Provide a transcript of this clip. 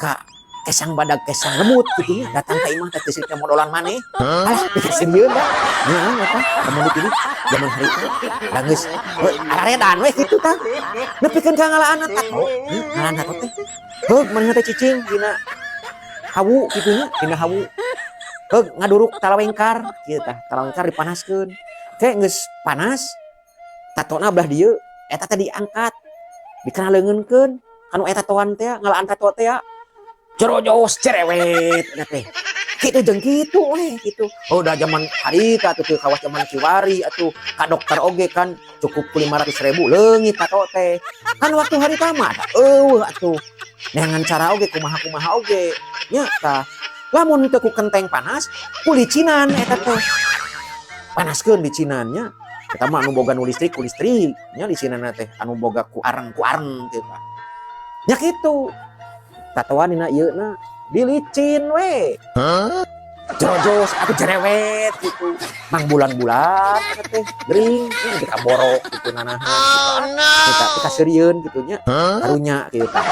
ka kesang badag, kesang lemut gitu nya, datang ka imah teh teu modolan maneh. Alah, pikasirieun da nya eta lamun dipilih zaman harita da geus araredan we kitu tah. Nepikeun ka ngalaan tato nya, ngalaan tato teh heug manehna teh cicing dina hawu kitu nya, dina hawu, heug ngaduruk talawengkar kieu tah. Talawengkar dipanaskeun ke, geus panas tatona belah dieu, eta teh diangkat, dikena leungeunkeun kanu eta tatoan teh, ngalaan tato teh jorojos cerewet eta teh kitu jeung kitu we kitu. Oh, da zaman harita atuh teu kawas zaman kiwari atuh, ka dokter oge kan cukup ku 500 ribu leungit tato teh kan. Waktu harita mah da euweuh atuh, neangan cara oge kumaha-kumaha oge nya tah. Lamun teu ku kenteng panas, ku licinan eta teh, panaskeun licinannya. Eta mah anu boga nu listrik ku listrik nya licinanna teh, anu boga ku areng ku areng kitu tah nya. Kitu tatoan dina ieu na dilicin we, jerojos atau cerewet gitu, mang bulan-bulan eta teh gering nya, dikaborok gitu nanahan. Oh, no. Kita kaseurieun gitu nya, karunya kitu tah.